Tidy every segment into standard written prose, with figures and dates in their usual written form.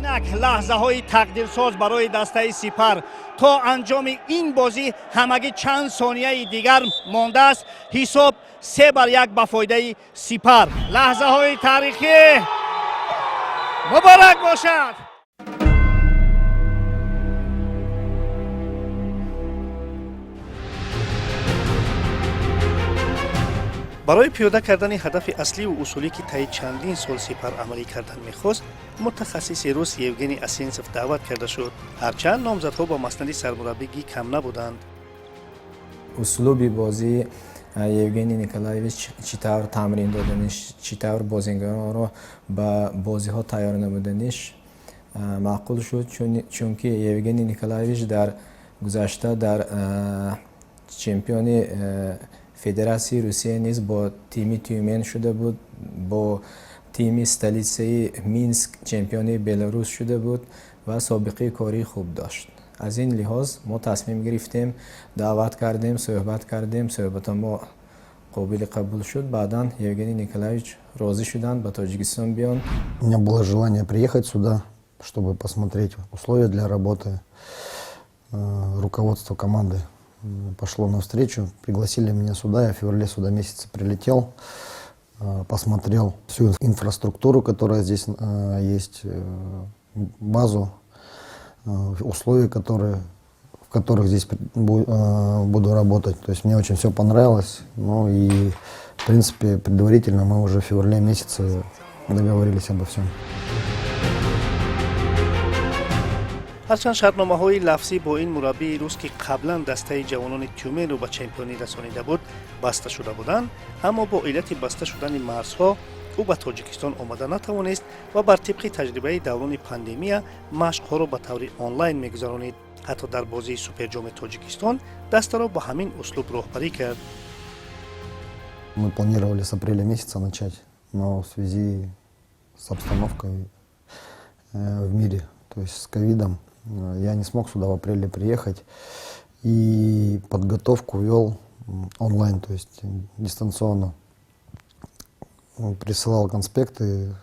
Инак лаҳзаҳои тақдирсоз барои дастаи Сипар. То анҷоми ин бозӣ ҳамагӣ чанд сонияи дигар мондааст. Ҳисоб 3-1 ба фоидаи Сипар. Лаҳзаҳои таърихӣ, муборак бошад! Барои пиёда кардани ҳадафи аслию усулӣ, ки таи чандин сол Сипар амалӣ кардан мехост, мутахассиси рус Евгений Асенцев даъват карда шуд. Ҳарчанд номзадҳо ба маснади сармураббигӣ кам набуданд. Услуби бозии Евгений Николаевич, чӣ тавр тамрин доданиш, чӣ тавр бозингаронро ба бозиҳо тайёр намуданиш маъқул шуд, чунки Евгений Николаевич дар гузашта дар чемпиони Федератсияи Русия низ бо тими Тюмен шуда буд, бо тими столицаи Минск чемпиони Беларус шуда буд ва собиқаи кории хуб дошт. Аз ин лиҳоз мо тасмим гирифтем, даъват кардем, суҳбат кардем. Суҳбата мо қобили қабул шуд. Баъдан Евгений Николаевич розӣ шуданд ба Тоҷикистон биён. У меня было желание приехать сюда, чтобы посмотреть условия для работы. Руководство команды пошло навстречу, пригласили меня сюда, я в феврале сюда месяце прилетел, посмотрел всю инфраструктуру, которая здесь есть, базу, условия, в которых здесь буду работать. То есть мне очень все понравилось. Ну и, в принципе, предварительно мы уже в феврале месяце договорились обо всем. Ҳарчанд шартномаҳои лафзӣ бо ин мураббии рус, ки қаблан дастаи ҷавонони Тюменро ба чемпионӣ расонида буд, баста шуда буданд, аммо бо иллати баста шудани марзҳо ӯ ба Тоҷикистон омада натавонист ва бар тибқи таҷрибаи даврони пандемия машқҳоро ба таври онлайн мегузаронид. Ҳатто дар бозии Суперҷоми Тоҷикистон дастаро ба ҳамин услуб роҳбарӣ кард. Мы планировали с апреля месяца начать, но в связи с обстановкой в мире, то есть с ковидом, я не смог сюда в апреле приехать и подготовку вел онлайн, то есть дистанционно. Присылал конспекты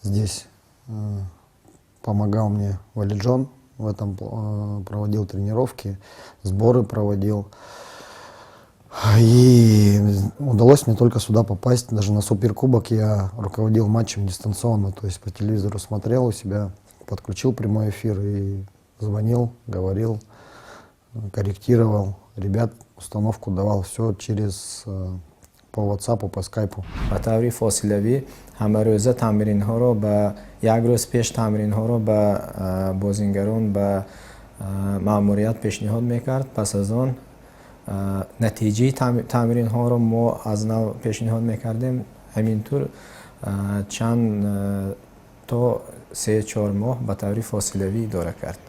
здесь, помогал мне Валиджон в этом, проводил тренировки, сборы проводил. И удалось мне только сюда попасть. Даже на Суперкубок я руководил матчем дистанционно, то есть по телевизору смотрел у себя, подключил прямой эфир и звонил, говорил, корректировал. Ребят, установку давал все через по WhatsApp, по скайпу. Ба таври фосилавӣ ҳамарӯза тамринҳоро, ба як рӯз пеш тамринҳоро ба бозингарон, ба маъмурият пешниҳод мекард. Пас аз он натиҷаи тамринҳоро мо аз нав пешниҳод мекардем. Ҳамин тур чанд то 3-4 моҳ ба таври фосилавӣ идора кард.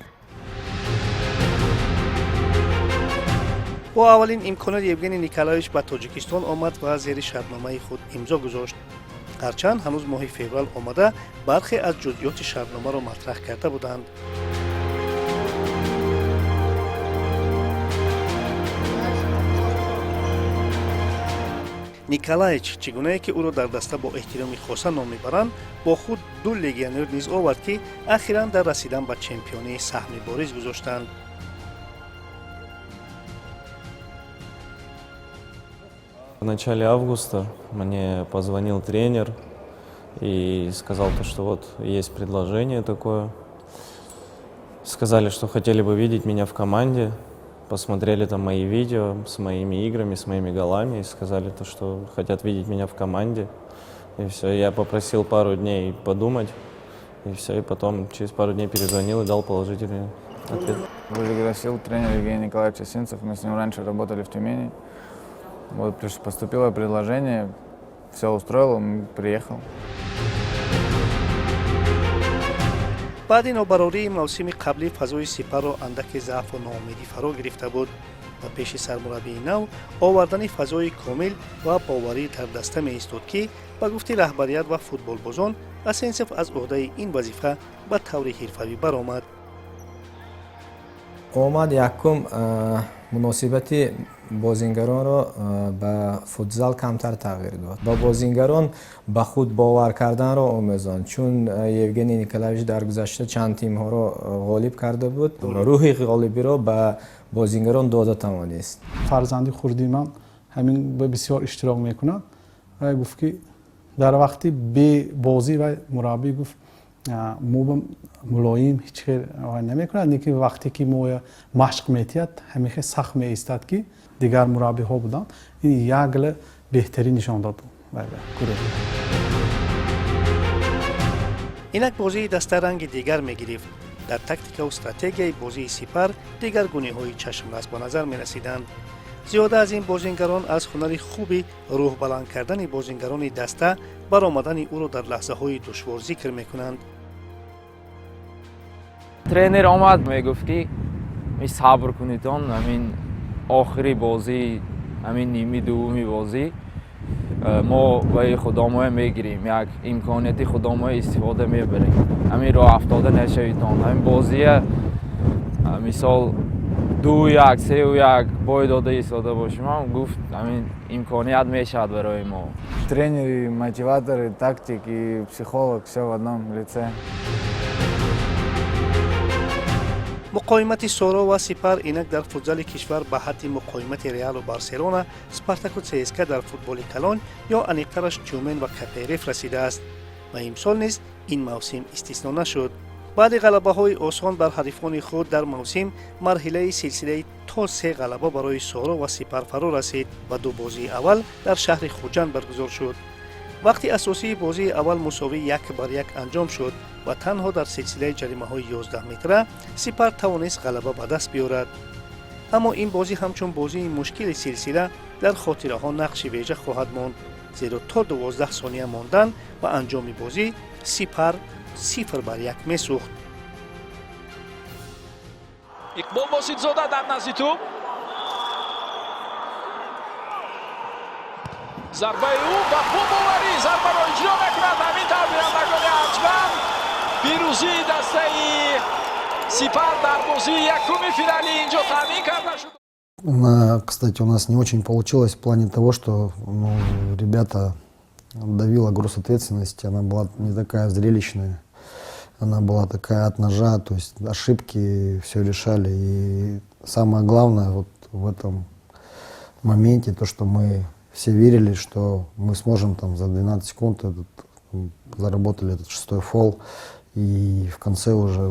Бо аввалин имконият Евгений Николаевич ба Тоҷикистон омад ва зери шартномаи худ имзо гузошт. Ҳарчанд ҳанӯз моҳи феврал омада бархе аз ҷузъиёти шартномаро матраҳ карда буданд. Николаич, чӣ гунае ки ӯро дар даста бо эҳтироми хоса ном мебаранд, бо худ ду легионер низ овард, ки ахиран дар расидан ба чемпионӣ саҳми бориз гузоштанд. В начале августа мне позвонил тренер и сказал то, что вот есть предложение такое. Сказали, что хотели бы видеть меня в команде. Посмотрели там мои видео с моими играми, с моими голами и сказали то, что хотят видеть меня в команде. И все, я попросил пару дней подумать. И все, и потом через пару дней перезвонил и дал положительный ответ. Пригласил тренер Евгений Николаевич Осинцев, мы с ним раньше работали в Тюмени. Вот поступило предложение, все устроило, он приехал. Баъди нобарории мавсими қаблӣ фазои Сипарро андаке заъфу ноумедӣ фаро гирифта буд ва пеши сармураббии нав овардани фазои комил ва боварӣ дар даста меистод, ки ба гуфти раҳбарият ва футболбозон, Асенсев аз ӯҳдаи ин вазифа ба таври ҳирфавӣ баромад. Омад, якум муносибати Бозингаронро ба футзал камтар тағйир дод, ба бозингарон ба худ бовар карданро омӯзонд, чун Евгений Николаевич дар гузашта чанд тимҳоро ғолиб карда буд, рӯҳи ғолибиро ба бозингарон дода тавонист. Фарзанди хурдии ман ҳамин бисёр иштирок мекунад ва гуфт, ки дар вақти бебозӣ ва мураббӣ гуфт, мо мулоим ҳеҷ хел намекунад, лекин вақте ки мо машқ метиҳад, ҳамин хел сахт меистад, ки дигар мураббиҳо буданд, ин як гала беҳтарин нишон дод гурӯҳ. Инак бозии даста ранги дигар мегирифт. Дар тактикаву стратегияи бозии Сипар дигаргуниҳои чашмрас ба назар мерасиданд. Зиёда аз ин, бозингарон аз ҳунари хуби рӯҳбаланд кардани бозингарони даста, баромадани ӯро дар лаҳзаҳои душвор зикр мекунанд. Тренер омад, мегуфт, ки ми сабр кунедон, ҳамин охири бозӣ, ҳамин ними дуввуми бозӣ мо ваи худомоя мегирем, як имконияти худомоя истифода мебарем, ҳамин роҳ афтода нашавитон, ҳамин бозия мисол 2-1, 3-1 бой дода истода бошем ҳам, гуфт, ҳамин имконият мешавад барои мо. Тренер и мотиватор, и тактик, и психолог, все в одном лице. Муқоимати Соро ва Сипар инак дар футзали кишвар ба ҳадди муқоимати Реалу Барселона, Спартаку ЦСКА дар футболи калон ё аниқтараш Тюмен ва КПРФ расидааст ва имсол низ ин мавсим истисно нашуд. Баъди ғалабаҳои осон бар ҳарифони худ дар мавсим, марҳилаи силсилаи то се ғалаба барои Соро ва Сипар фаро расид ва ду бозии аввал дар шаҳри Хуҷанд баргузор шуд. Вақти асосии бозии аввал мусовӣ 1-1 анҷом шуд ва танҳо дар силсилаи ҷаримаҳои 11 метра Сипар тавонист ғалаба ба даст биёрад. Аммо ин бозӣ ҳамчун бозии мушкили силсила дар хотираҳо нақши вежа хоҳад монд, зеро то 12 сония мондан ба анҷоми бозӣ Сипар 0-1 месӯхт. Иқбол Боситзода дар назди тӯб, зарбаи ӯ ва бо боварӣ зарбаро иҷро мекунад. Ҳамин тавр, бинандагони арҷманд, пирӯзии дастаи Сипар дар бозии якуми финали инҷо таъмин карда шуд. Кстати, у нас не очень получилось в плане того, что, ну, ребята давила груз ответственности, она была не такая зрелищная, она была такая от ножа, то есть ошибки все решали. И самое главное вот в этом моменте то, что мы все верили, что мы сможем там за 12 секунд этот, заработали этот шестой фол, и в конце уже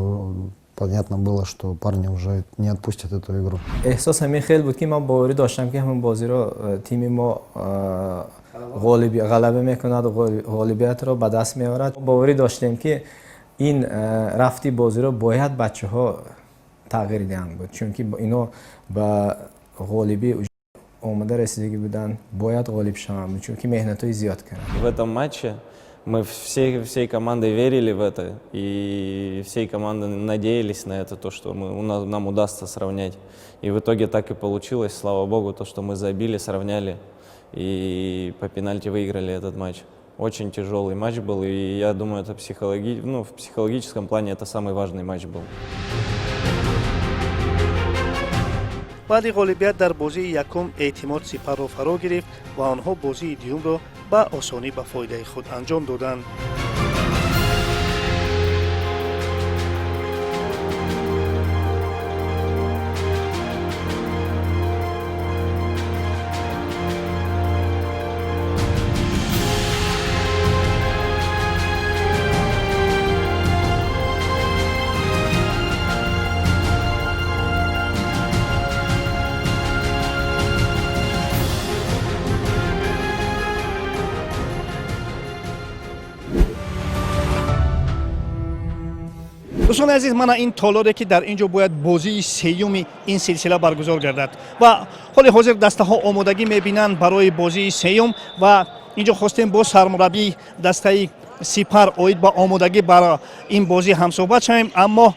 понятно было, что парни уже не отпустят эту игру. Эҳсос ҳамин хел буд, ки ман боварӣ доштам, ки ҳамин бозиро тими мо ғалаба мекунад, ғолибиятро ба даст меорад. Боварӣ доштем, ки ин рафти бозиро бояд бачаҳо тағйир диҳанд буд, чунки ино ба ғолибӣ омода расидагӣ буданд, бояд ғолиб шаванд, чунки меҳнатҳои зиёд карданд. В этом матче мы всей командой верили в это и всей командой надеялись на это, то, что нам удастся сравнять. И в итоге так и получилось, слава богу, то, что мы забили, сравняли и по пенальти выиграли этот матч. Очень тяжелый матч был, и я думаю, это ну, в психологическом плане это самый важный матч был. Баъди ғолибият дар бозии якум эътимод Сипарро фаро гирифт ва онҳо бозии дуюмро ба осонӣ ба фоидаи худ анҷом доданд. Дӯстони азиз, мана ин толоре, ки дар ин ҷо бояд бозии сеюми ин силсила баргузор гардад ва ҳоли ҳозир дастаҳо омодагӣ мебинанд барои бозии сеюм. Ва ин ҷо хостем бо сармураббии дастаи Сипар оид ба омодагӣ бар ин бозӣ ҳамсӯҳбат шавем, аммо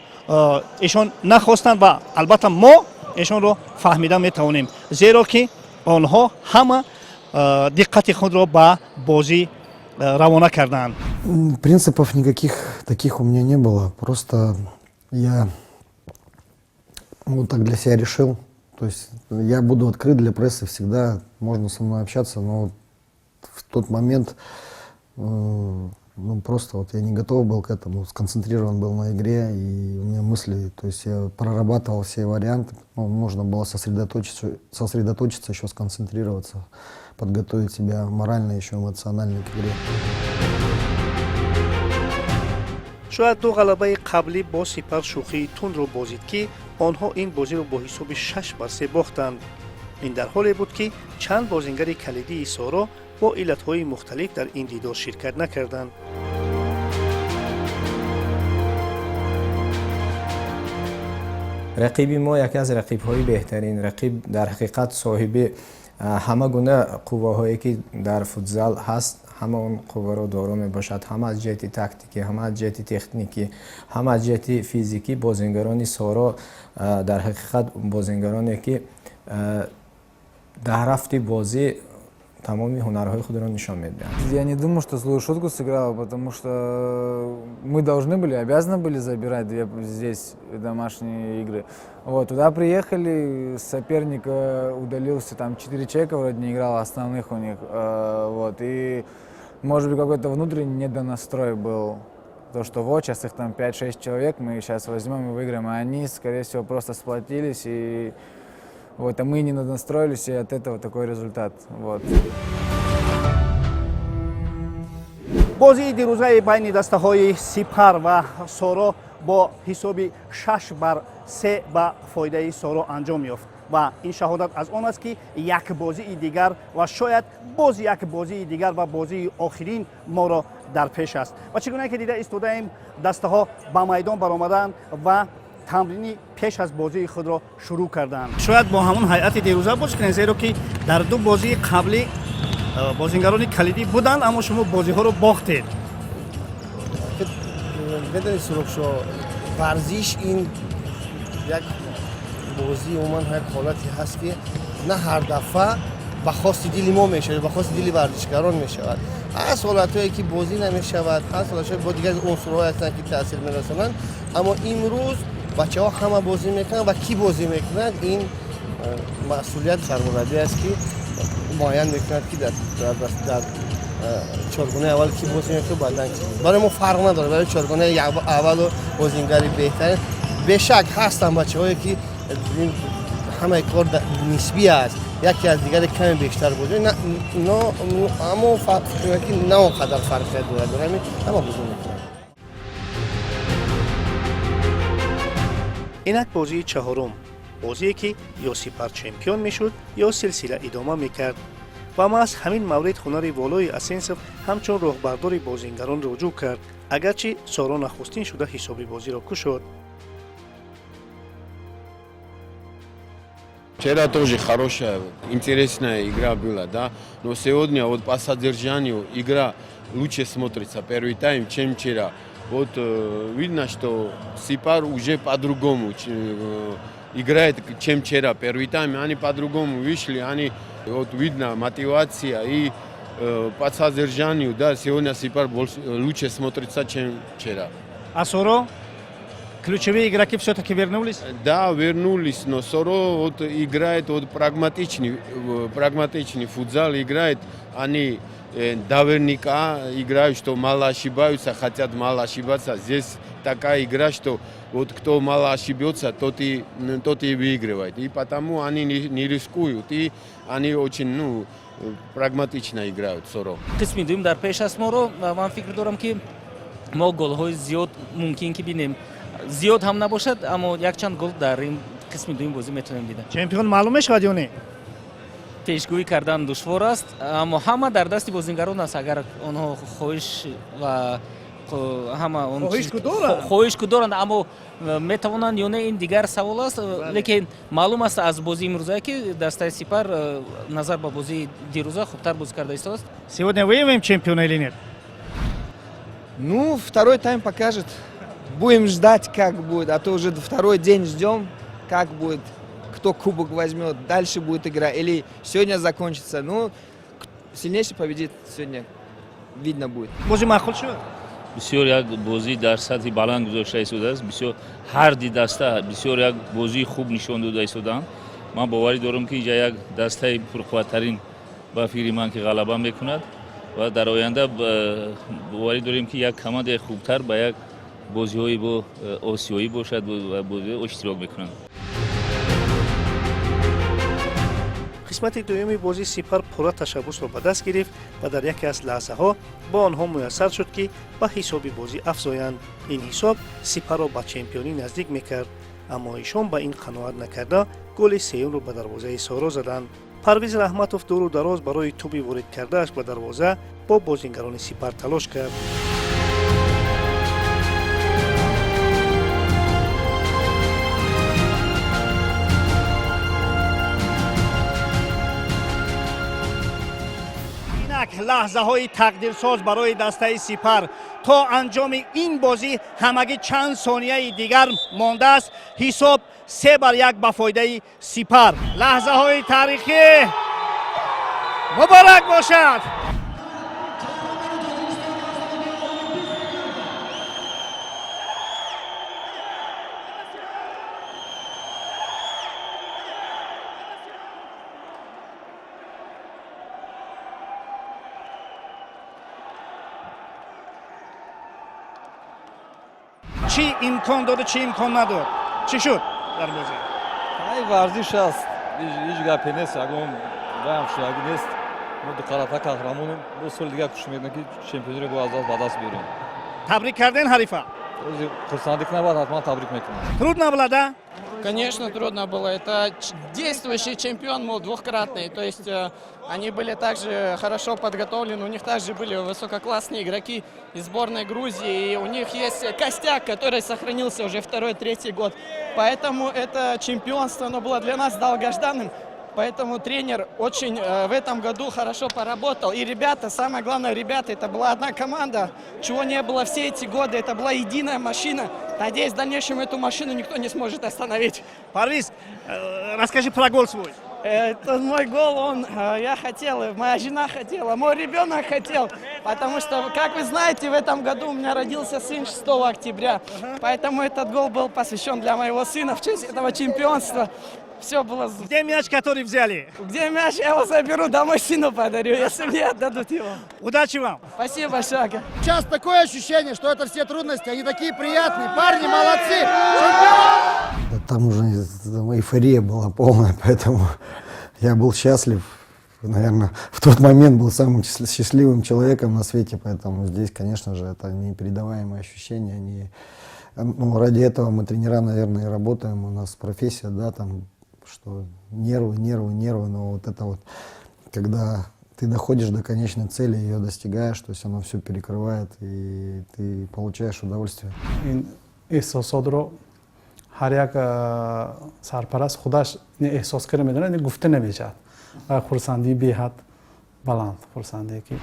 эшон нахостанд ва албатта мо эшонро фаҳмида метавонем, зеро ки онҳо ҳама диққати худро ба бозӣ равона карданд. Принципов никаких таких у меня не было. Просто я вот так для себя решил. То есть я буду открыт для прессы всегда, можно со мной общаться, но в тот момент ну, просто вот я не готов был к этому, сконцентрирован был на игре, и у меня мысли, то есть я прорабатывал все варианты, ну, нужно было сосредоточиться, сосредоточиться, еще сконцентрироваться, подготовить себя морально, еще эмоционально к игре. Шояд ду ғалабаи қаблӣ бо Сипар шӯхии тундро бозид, ки онҳо ин бозиро бо ҳисоби 6-3 бохтанд. Ин дар ҳоле буд, ки чанд бозингари калидии Соро бо иллатҳои мухталиф дар ин дидор ширкат накарданд. Рақиби мо яке аз рақибҳои беҳтарин рақиб, дар ҳақиқат соҳиби ҳама гуна қувваҳое, ки дар футзал ҳаст, ҳама он қувваро доро мебошад, ҳама аз ҷиҳати тактикӣ, ҳама аз ҷиҳати техникӣ, ҳама аз ҷиҳати физикӣ. Бозингарони Соро дар ҳақиқат бозингароне, ки дар рафти бозӣ тамоми ҳунарҳои худро нишон медиҳанд. Я не думаю, что злую шутку сыграла, потому что мы должны были, обязаны были забирать две здесь домашние игры. Вот, туда приехали, соперник удалился, там четыре человека вроде не играло, основных у них. Вот, и, может быть, какой-то внутренний недонастрой был. То, что вот, сейчас их там 5-6 человек, мы сейчас возьмем и выиграем. А они, скорее всего, просто сплотились, и вот, а мы не настроились, и от этого такой результат. Вот. Бозии дирӯзаи байни дастаҳои Сипар ва Соро бо ҳисоби 6-3 ба фоидаи Соро анҷом ёфт ва ин шаҳодат аз он аст, ки як бозии дигар ва шояд боз як бозии дигар ва бозии охирин моро дар пеш аст. Ва чӣ гуна ки дида истодаем, дастаҳо ба майдон баромаданд ва тамрини пеш аз бозии худро шурӯъ карданд. Шояд бо ҳамон ҳайати дирӯза бозӣ кунед, зеро ки дар ду бозии қаблӣ бозингарони калидӣ буданд, аммо шумо бозиҳоро бохтед. Медонед, Суробшо, варзиш ин як бозӣ, умуман як ҳолате ҳаст, ки на ҳар дафъа ба хости дили мо мешавад, ба хости дили варзишгарон мешавад. Ҳаст ҳолатҳое, ки бозӣ намешавад, ҳаст ҳолатҳое, бо дигар унсурҳое ҳастанд, ки таъсир мерасонанд, аммо имрӯз бачаҳо ҳама бозӣ мекунанд ва кӣ бозӣ мекунад, ин масъулият сармураббӣ аст, ки муайян мекунад, ки дар чоргонаи аввал кӣ бозӣ мекунад, баъдан барои мо фарқ надорад. Барои чоргонаи аввалу бозингари беҳтарин, бешак, ҳастанд бачаҳое, ки ҳамаи кор нисбӣ аст, яке аз дигаре каме бештар бозӣ, аммо фикр ки на он қадар фарқият дорад, барои ҳамин ҳама бозӣ мекунанд. Инак бозии чаҳорум, бозие, ки ё Сипар чемпион мешуд, ё силсила идома мекард. Ва маҳз ҳамин маврид ҳунари волои Асенсов ҳамчун роҳбардори бозингарон руҷӯъ кард, агарчи Соро нахустин шуда ҳисоби бозиро кушод. Вчера тоже хорошая, интересная игра была, да. Но сегодня вот по содержанию игра лучше смотрится первый тайм, чем вчера. Вот видно, что Сипар уже по-другому играет, чем вчера. Первый тайм они по-другому вышли, они, вот видно мотивация и по содержанию, да, сегодня Сипар больше, лучше смотрится, чем вчера. А Соро? Ключевые игроки все-таки вернулись? Да, вернулись, но Соро вот играет вот прагматичный, прагматичный футзал играет. Они наверняка играют, что мало ошибаются, хотят мало ошибаться. Здесь такая игра, что вот кто мало ошибется, тот и выигрывает. И потому они не рискуют, и они очень, ну, прагматично играют, Соро. Қисми дуюм дар пеш аст моро ва ман фикр дорам, ки мо голҳои зиёд мумкин ки бинем, зиёд ҳам набошад, аммо якчанд гол дар ин қисми дуюм бозӣ метавонем дида. Чемпион маълум мешавад ё не? Пешгӯӣ кардан душвор аст, аммо ҳама дар дасти бозингарон аст. Агар онҳо хоҳиш ва ҳама он Хоҳиш ку доранд? Хоҳиш ку доранд, аммо метавонанд ё не, ин дигар савол аст. Лекин маълум аст аз бозии имрӯзае, ки дастаи Сипар назар ба бозии дирӯза хубтар бозӣ карда истодааст. Сегодня выявим чемпиона или нет? Ну, второй тайм покажет. Будем ждать, как будет. А то уже второй день ждем, как будет, кто кубок возьмет, дальше будет игра или сегодня закончится. Ну, сильнейший победит сегодня, видно будет. Бозӣ маъқул шуд? Бисёр як бозӣ дар сатҳи баланд гузошта истодааст. Бисёр ҳар ди даста бисёр як бозии хуб нишон дода истодаанд. Ман боварӣ дорам, ки инҷа як дастаи пурқувваттарин, ба фикри ман, ки ғалаба мекунад ва дар оянда боварӣ дорем, ки як командаи хубтар ба як бозиҳои бо осиёӣ бошад ва бозиҳо иштирок мекунанд. Қисмати дуюми бозӣ Сипар пурра ташаббусро ба даст гирифт ва дар яке аз лаҳзаҳо ба онҳо муяссар шуд, ки ба ҳисоби бозӣ афзоянд. Ин ҳисоб Сипарро ба чемпионӣ наздик мекард, аммо ишон ба ин қаноат накарда, голи сеюмро ба дарвозаи Соро заданд. Парвиз Раҳматов дуру дароз барои тӯби ворид кардааш ба дарвоза бо бозингарони Сипар талош кард. Инак лаҳзаҳои тақдирсоз барои дастаи Сипар. То анҷоми ин бозӣ ҳамагӣ чанд сонияи дигар мондааст. Ҳисоб 3-1 ба фоидаи Сипар. Лаҳзаҳои таърихӣ, муборак бошад! Чӣ имкон доду, чӣ имкон надод, чӣ шуд дар бозӣ? Ай, варзиш аст, ҳеҷ гапе нест, ягон ваям шудагӣ нест. Мо дуқарафа қаҳрамонем, бо соли дигар кӯшиш мекунем, ки чемпиониро бо аз даст ба даст биёрем. Табрик карден ҳарифа? Хурсандӣ кунам, баъд ҳатман табрик мекунам. Трудно было, да? Конечно, трудно было. Это действующий чемпион был двухкратный. То есть они были также хорошо подготовлены, у них также были высококлассные игроки из сборной Грузии. И у них есть костяк, который сохранился уже второй, третий год. Поэтому это чемпионство, оно было для нас долгожданным. Поэтому тренер очень в этом году хорошо поработал. И ребята, самое главное, ребята, это была одна команда, чего не было все эти годы. Это была единая машина. Надеюсь, в дальнейшем эту машину никто не сможет остановить. Парвиз, расскажи про гол свой. Это мой гол, я хотел, моя жена хотела, мой ребенок хотел, потому что, как вы знаете, в этом году у меня родился сын 6 октября, поэтому этот гол был посвящен для моего сына в честь этого чемпионства. Все было... Где мяч, который взяли? Где мяч? Я его заберу, домой сыну подарю, если мне отдадут его. Удачи вам! Спасибо большое. Ака. Сейчас такое ощущение, что это все трудности, они такие приятные. Парни, молодцы! Да, там уже эйфория была полная, поэтому я был счастлив. Наверное, в тот момент был самым счастливым человеком на свете, поэтому здесь, конечно же, это непередаваемые ощущения. Они, ну, ради этого мы, тренера, наверное, и работаем. У нас профессия, да, там, что нервы, нервы, нервы, но вот это вот, когда ты доходишь до конечной цели, ее достигаешь, то есть оно все перекрывает, и ты получаешь удовольствие. Ин эҳсосотро ҳар як сарпараст худаш эҳсос карда медонад, ин гуфта намешавад ва хурсандии беҳад баланд, хурсандие ки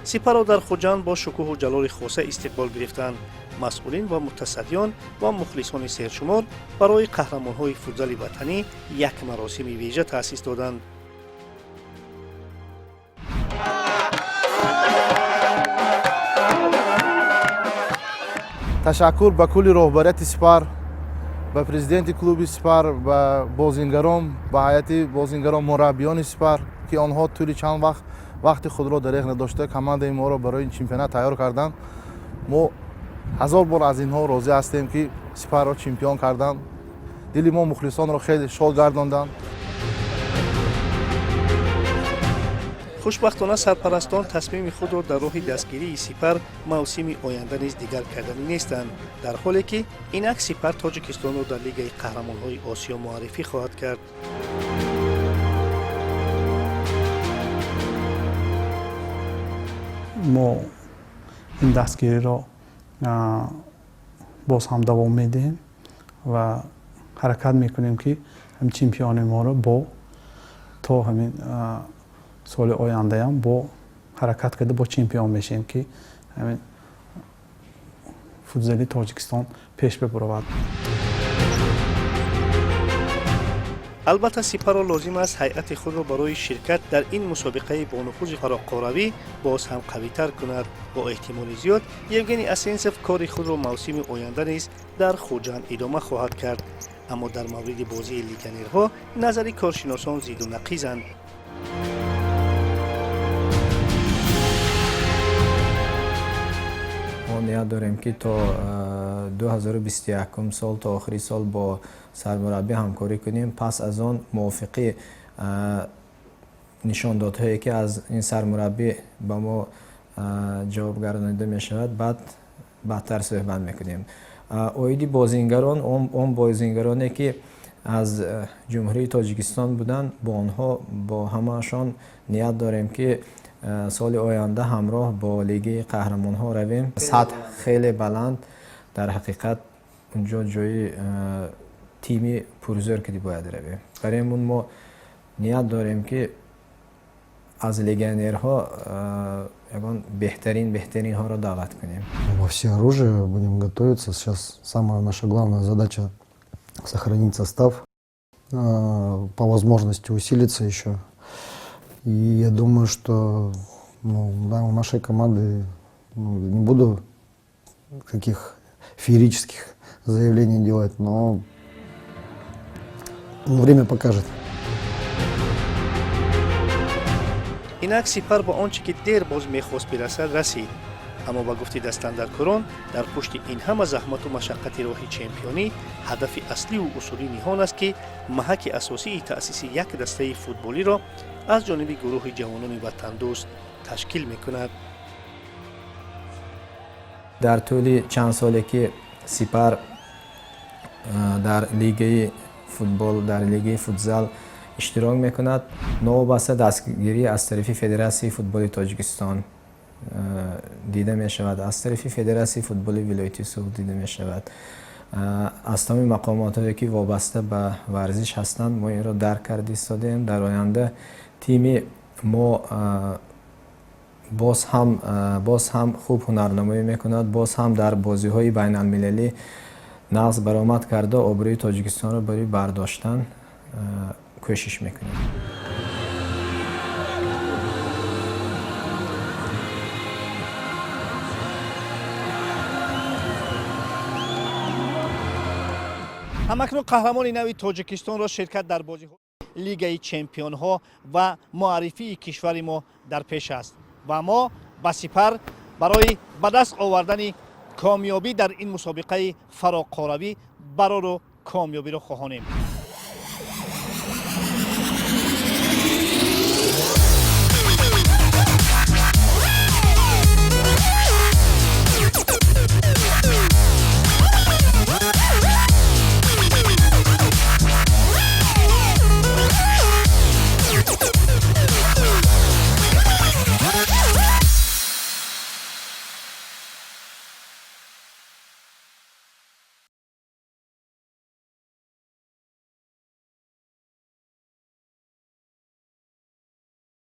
Сипарро дар Хуҷанд бо шукӯҳу ҷалоли хоса истиқбол гирифтанд. Масъулин ва мутасаддиён ва мухлисони сершумор барои қаҳрамонҳои футзали ватанӣ як маросими вижа таъсис доданд. Ташаккур ба кулли роҳбарияти Сипар, ба президенти клуби Сипар, ба бозингарон, ба ҳайати бозингарон, мураббиёни Сипар, ки онҳо тӯли чанд вақт вақти худро дареғ надошта командаи моро барои ин чемпионат тайёр карданд. Мо ҳазор бор аз инҳо розӣ ҳастем, ки Сипарро чемпион карданд, дили мо мухлисонро хеле шод гардонданд. Хушбахтона, сарпарастон тасмими худро дар роҳи дастгирии Сипар мавсими оянда низ дигар карданӣ нестанд, дар ҳоле ки инак Сипар Тоҷикистонро дар Лигаи қаҳрамонҳои Осиё муаррифӣ хоҳад кард. Мо ин дастгириро боз ҳам давом медиҳем ва ҳаракат мекунем, ки ҳам чемпиони моро бо то ҳамин соли ояндаям бо ҳаракат карда бо чемпион мешем, ки ҳамин футзали Тоҷикистон пеш бибуравад. Албатта, Сипарро лозим аст ҳайати худро барои ширкат дар ин мусобиқаи бонуфузи фароқоравӣ боз ҳам қавитар кунад. Бо эҳтимоли зиёд, Евгений Асенсев кори худро мавсими оянда низ дар Хуҷанд идома хоҳад кард. Аммо дар мавриди бозии легионерҳо назари коршиносон зиду нақизанд. Мо ният дорем, ки то 2021 сол, то охири сол бо сармураббӣ ҳамкорӣ кунем. Пас аз он мувофиқи нишондодҳое, ки аз ин сармураббӣ ба мо ҷавоб гардонида мешавад, баъд баъдтар суҳбат мекунем. Оиди бозингарон, он бозингароне, ки аз Ҷумҳурии Тоҷикистон буданд, бо онҳо, бо ҳамаашон ният дорем, ки соли оянда ҳамроҳ бо Лигаи қаҳрамонҳо равем. Сатҳ хеле баланд, дар ҳақиқат унҷо ҷои тими пурзӯр ки бояд равем. Барои ҳамун мо ният дорем, ки аз легионерҳо ягон беҳтарин беҳтаринҳоро даъват кунем. Во всеоружие будем готовиться. Сейчас самая наша главная задача — сохранить состав, по возможности усилиться еще. И я думаю, что, ну, да, у нашей команды, ну, не буду каких феерических заявлений делать, но время покажет. Инак Сипар ба он чӣ ки дер боз мехост бирасад, расид. Аммо ба гуфти дастандаркорон, дар пушти ин ҳама заҳмату машаққати роҳи чемпионӣ ҳадафи асливу усулӣ ниҳон аст, ки маҳаки асосии таъсиси як дастаи футболиро аз ҷониби гурӯҳи ҷавонони ватандӯст ташкил мекунад. Дар тӯли чанд соле, ки Сипар дар лигаи футбол, дар лигаи футзал иштирок мекунад, новобаста дастгирӣ аз тарафи Федератсияи футболи Тоҷикистон дида мешавад, аз тарафи Федератсияи футболи вилояти Суғд дида мешавад, аз тамоми мақомотҳое, ки вобаста ба варзиш ҳастанд, мо инро дарк карда истодаем. Дар оянда тими мо боз ҳам хуб ҳунарнамоӣ мекунад, боз ҳам дар бозиҳои байналмилалӣ нағз баромад карда, обрӯи Тоҷикистонро барои бардоштан кӯшиш мекунем. Ҳамакнун қаҳрамони нави Тоҷикистонро ширкат дар бозиҳои Лигаи чемпионҳо ва муаррифии кишвари мо дар пеш аст ва мо ба Сипар барои ба даст овардани комёбӣ дар ин мусобиқаи фароқоравӣ барору комёбиро хоҳонем.